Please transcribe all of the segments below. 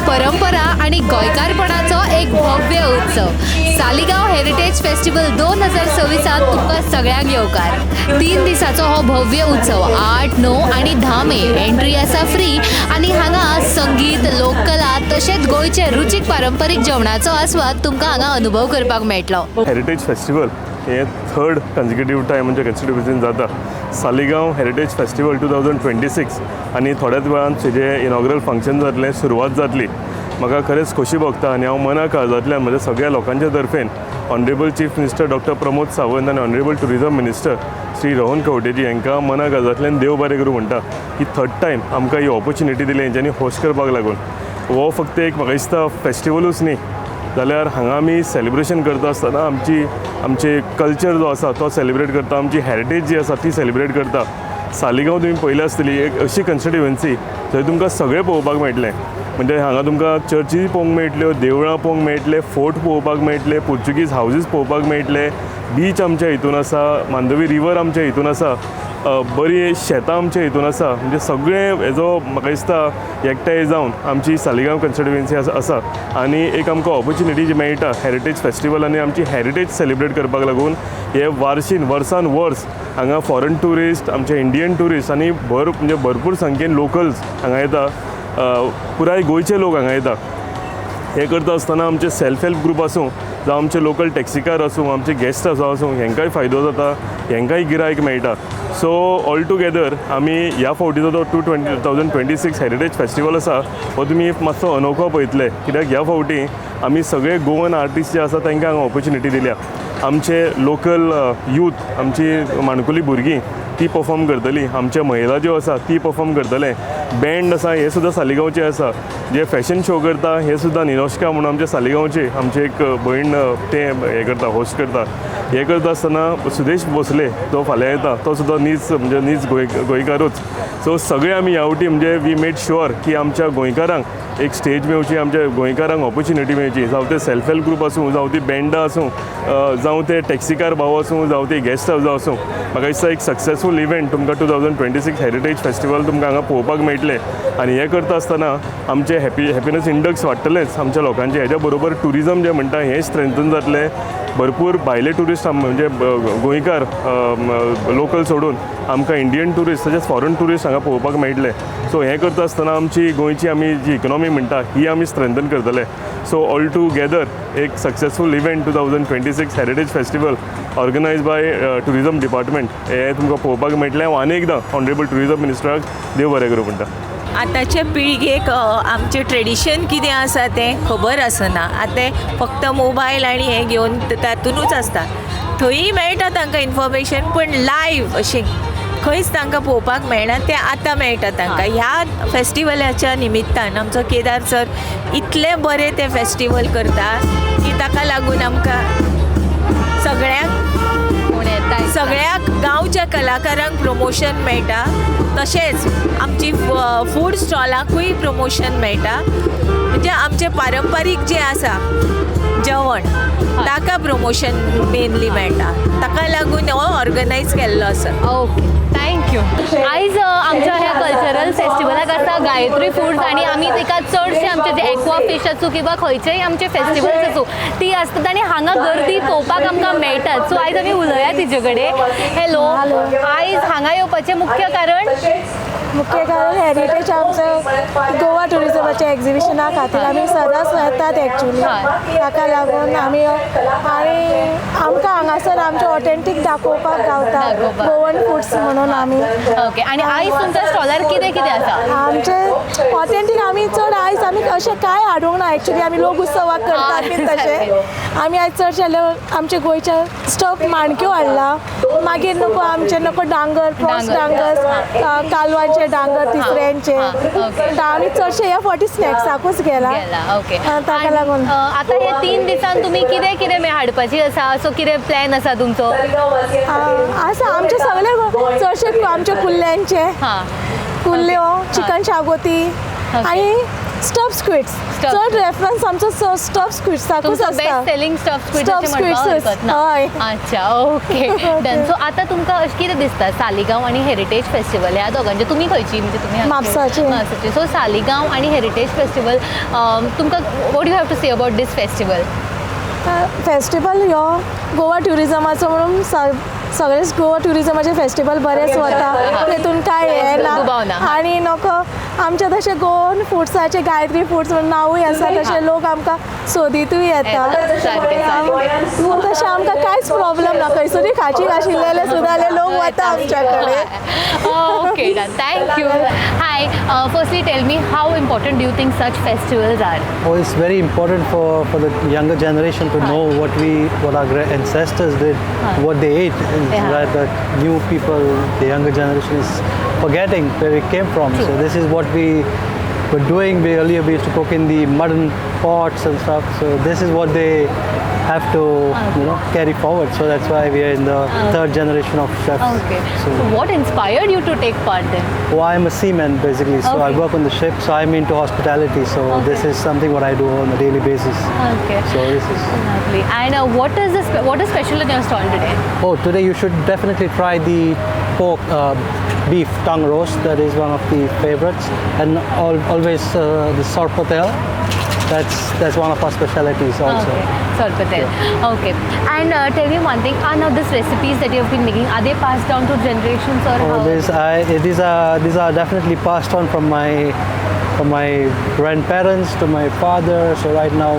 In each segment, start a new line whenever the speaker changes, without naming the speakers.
परंपरा आणि गोंयकारपणाचो एक भव्य उत्सव, सालिगांव हेरिटेज फेस्टिवल 2026त तुमकां सगळ्यांक येवकार. 3 दिसाचो हो भव्य उत्सव, 8, 9 आनी 10 मे. एंट्री आसा फ्री आनी हांगा संगीत, लोककला तशेंच गोंयचे रुचीक पारंपरीक जेवणाचो आस्वाद तुमकां हांगा अनुभव करपाक मेळटलो.
हेरिटेज फेस्टिवल हे थर्ड कन्जिक्युटीव टायम म्हणजे कन्स्टिट्युएन्सीन जाता, सालिगांव हेरिटेज फेस्टिवल 2026. आनी थोड्याच वेळान तेजें इनॉग्रल फंक्शन जातलें, सुरवात जातली. म्हाका खरेंच खोशी भोगता आनी हांव मना काळजांतल्यान म्हज्या सगळ्या लोकांच्या तर्फेन honourable chief minister doctor Pramod Sawant आनी honourable tourism minister Shri Rohan खंवटेजी हांकां मना काळजांतल्यान देव बरें करूं म्हणटा की थर्ड टायम आमकां ही ऑपॉर्च्युनिटी दिली हेंच्यांनी होस्ट करपाक लागून. हो फक्त एक म्हाका दिसता फेस्टिवलूच न्ही, जाल्यार हांगा आमी सेलिब्रेशन करता आसतना आमची आमचे कल्चर जो आसा तो सेलिब्रेट करता, आमची हेरिटेज जी आसा ती सेलिब्रेट करता. सालिगांव तुमी पळयल्या आसतली, एक अशी कन्स्टिट्युएन्सी थंय तुमकां सगळें पळोवपाक मेळटलें. म्हणजे हांगा तुमकां चर्ची पळोवंक मेळटल्यो, देवळां पळोवंक मेळटले, फोर्ट पळोवपाक मेळटले, पुर्चुगीज हावजीस पळोवपाक मेळटले, बीच आमच्या हितून आसा, मांडवी रिवर आमच्या हितून आसा, बरी शेतां आमच्या हितून आसा. म्हणजे सगळें हेजो म्हाका दिसता एकठांय जावन आमची सालिगांव कन्स्टिट्युएन्सी आसा आसा आनी एक आमकां ऑपॉर्च्युनिटी जी मेळटा हेरिटेज फेस्टिवल आनी आमची हेरिटेज सेलिब्रेट करपाक लागून, हे वार्शीन वर्सान वर्स हांगा फॉरन ट्युरिस्ट, आमचे इंडियन ट्युरिस्ट आनी भर म्हणजे भरपूर संख्येन लोकल्स हांगा येता. पुराय गोंयचे लोक हांगा येता. हें करता आसतना आमचे सेल्फ हेल्प ग्रूप आसूं, जावं आमचे लोकल टॅक्सीकार आसूं, आमचे गेस्ट हावस आसूं, हेंकांय फायदो जाता, हेंकांय गिरायक मेळटा. सो ऑल टुगेदर आमी ह्या फावटीचो जो टू 2026 हेरिटेज फेस्टिवल आसा, हो तुमी मातसो अनोखो पळयतले, कित्याक ह्या फावटी आमी सगळे गोवन आर्टिस्ट जे आसा तांकां हांगा ऑपॉर्च्युनिटी दिल्या. आमचे लोकल यूथ, आमची माणकुली भुरगीं ती परफॉर्म करतली, आमचे महिला ज्यो आसा ती परफॉर्म करतले, बँड आसा हे सुद्दां सालिगांवचे आसा, जे फॅशन शो करता हे सुद्दां निनोश्का म्हणून आमच्या सालिगांवचे आमचे एक भयण ते हे करता, होस्ट करता. हे करता आसतना सुदेश भोसले जो फाल्यां येता तो सुद्दां नीज म्हणजे नीज गोंयकारूच. सो सगळे आमी ह्या फावटी म्हणजे we made sure की आमच्या गोंयकारांक एक स्टेज मेवची, आमच्या गोंयकारांक ऑपॉर्च्युनिटी मेळची, जावं ते सेल्फ हेल्प ग्रूप आसूं, जावं ती बँडां आसूं, जावं ते टॅक्सीकार भाव आसूं, जावं ते गेस्ट हावसां आसूं. म्हाका दिसता एक सक्सेसफूल इव्हेंट तुमकां 2026 हेरिटेज फेस्टिवल तुमकां हांगा पळोवपाक मेळटलें. आनी हें करता आसतना आमचें हॅपिनस इंडक्स वाडटलेंच आमच्या लोकांचें, हेज्या बरोबर ट्युरिजम जें म्हणटा हें स्ट्रेंथन जातलें. भरपूर भायले ट्युरिस्ट, म्हणजे गोंयकार लोकल सोडून आमकां इंडियन ट्युरिस्ट तशेंच फॉरन ट्युरिस्ट हांगा पळोवपाक मेळटले. सो हें करता आसतना आमची गोंयची आमी जी इकॉनॉमी म्हणटा ही आमी स्ट्रेंथन करतले. सो ऑल टुगेदर एक successful event, 2026 Heritage Festival organized by Tourism Department, हें तुमकां पळोवपाक मेळटलें. हांव आनी एकदां ऑनरेबल ट्युरिजम मिनिस्टराक देव बरें करूं म्हणटा.
आतांचे पिळगेक आमचें ट्रेडिशन कितें आसा तें खबर आसना. आतां ते फक्त मोबायल आनी हें घेवन तातुनूच आसता. थंयी मेळटा तांकां इन्फॉर्मेशन, पूण लायव्ह अशें खंयच तांकां पळोवपाक मेळना. तें आतां मेळटा तांकां ह्या फेस्टिवलाच्या निमित्तान. आमचो केदार सर इतलें बरें तें फेस्टिवल करता की ताका लागून आमकां सगळ्यांक
कोण येता.
सगळ्या गांवच्या कलाकारांक प्रमोशन मेळटा, तशेंच आमची फूड स्टॉलाकूय प्रमोशन मेळटा. म्हणजे आमचें पारंपारीक जें आसा जेवण, ताका प्रमोशन मेनली मेळटा. ताका लागून हो ऑर्गनायज केल्लो आसा.
Okay, thank you. आयज आमच्या ह्या कल्चरल फेस्टिवलाक आसा गायत्री फूड्स आणि आमी ताका चडशे आमचे जे एक्वा फिश आसूं किंवा खंयचेय आमचे फेस्टिवल्स आसूं, ती आसतात आनी हांगा गर्दी पळोवपाक आमकां मेळटात. सो आयज आमी उलोवया तिजे कडेन. हॅलो, आयज हांगा येवपाचें मुख्य कारण?
मुख्य कारण हेरिटेज आमचं गोवा टुरिझमाच्या एक्झिबिशना खातीर आमी सदांच येतात एक्चुली. ताका लागून आमी आनी आमकां हांगासर आमचें ऑथेंटीक दाखोवपाक गावता.
दाखोवपाक.
गोवन फुड्स म्हणून आमी.
ओके, आनी आयज तुमच्या स्टॉलार कितें कितें आसा?
आमचे ऑथेंटीक आमी चड आयज आमी अशें कांय हाडूंक ना एक्चुली. आमी लोक उत्सवाक करतात बीन तशें. आमी आयज चडशे आमचे गोंयचे स्टफ माणक्यो हाडला, मागीर नको आमचे नको डांगर, प्रॉन्स.
डांगर.
डांगर, कालवांचे डांगर, तिसऱ्यांचे.
हा, ओके.
तर आमी चडशे ह्या फावटी स्नॅक्साकूच गेला.
गेला, ओके.
ताका
आनी,
लागून.
आतां हे 3 दिसान तुमी कितें कितें हाडपाची आसा, असो कितें प्लॅन आसा तुमचो?
आसा आमचे सगळे चडशे आमचे कुल्ल्यांचे, कुल्ल्यो, चिकन शागोती. आनी स्टफ स्क्विड्स.
Stuffed.
चड रेफरन्स आमचो स्टफ स्क्विड्साकूच
तुमचो
आसता.
Best selling stuff squid
Stuffed
अशें म्हणपाक
squids,
हरकत ना.
हय.
अच्छा, ओके, डन. सो आतां तुमकां अशें कितें दिसता, सालिगांव आनी हेरिटेज फेस्टिवल ह्या दोगांचे तुमी खंयची, म्हणजे तुमी
म्हापसाची.
म्हापसाची. सो सालिगांव आनी हेरिटेज फेस्टिवल तुमकां, what you have to say about this festival?
Festival ह्यो गोवा ट्युरिजमाचो म्हणून सगळेच गोवा ट्युरिजमाचे फेस्टिवल बरेच वता, तेतून कांय हें ना.
दुबाव ना.
आनी नको आमचे तशे गोवन फुड्साचे गायत्री फुड्स म्हणून नांवूय आसा, तशे लोक आमकां सोदीतूय येता.
सारकें सारकें.
पूण तशें आमकां कांयच प्रॉब्लम ना, खंयसरूय खाची आशिल्ले सुद्दां जाल्यार लोक वता आमच्या कडेन.
Okay, done. Thank you. Hi. Firstly, tell me, how important do you think such festivals are?
Oh, it's very important for the younger generation to know what our great ancestors did, what they ate. And right, the new people, the younger generation is forgetting where we came from.
True.
So this is what we were doing. Earlier we used to cook in the mud pots and stuff. So this is what they have to carry forward. So that's why we are in the third generation of chefs.
So,
So,
what inspired you to take part then?
Well, I'm a seaman basically, so I work on the ship. So I'm into hospitality. So this is something what I do on a daily basis. So this is.
Lovely. And what is special in your stall today?
Oh, today you should definitely try the pork beef tongue roast. That is one of the favorites, and always the sorpotel. That's one of our specialties also.
Okay. Sorpotel. Okay. And tell me one thing. Are now these recipes that you have been making, are they passed down to generations or
Oh,
how?
this I these are definitely passed on from my grandparents to my father. So right now,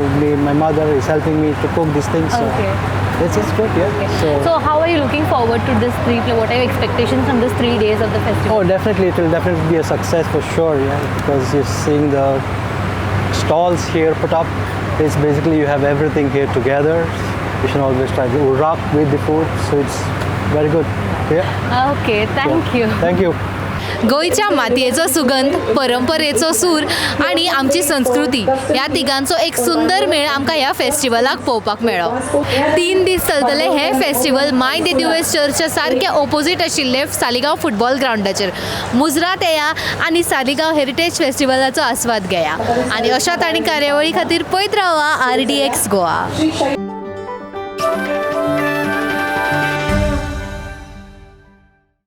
my mother is helping me to cook these things. So it's good, yeah.
So how are you looking forward to this three? What are your expectations from this 3 days of the festival?
Oh, definitely, it will definitely be a success for sure, yeah. Because you're seeing the stalls here put up. It's basically you have everything here together. You should always try the urap with the food, so it's very good. Yeah.
Okay, thank you.
Thank you.
गोंयच्या मातयेचो सुगंध, परंपरेचो सूर आनी आमची संस्कृती ह्या तिगांचो एक सुंदर मेळ आमकां ह्या फेस्टिवलाक पळोवपाक मेळ्ळो. 3 दीस चलतले हे फेस्टिवल माय दे दिवेस चर्चच्या सारकें ओपोजीट आशिल्ले सालिगांव फुटबॉल ग्रावंडाचेर. मुजरात येया आनी सालिगांव हेरिटेज फेस्टिवलाचो आस्वाद घेया आनी अशात आनी कार्यावळी खातीर पळयत रावा आरडीएक्स गोवा.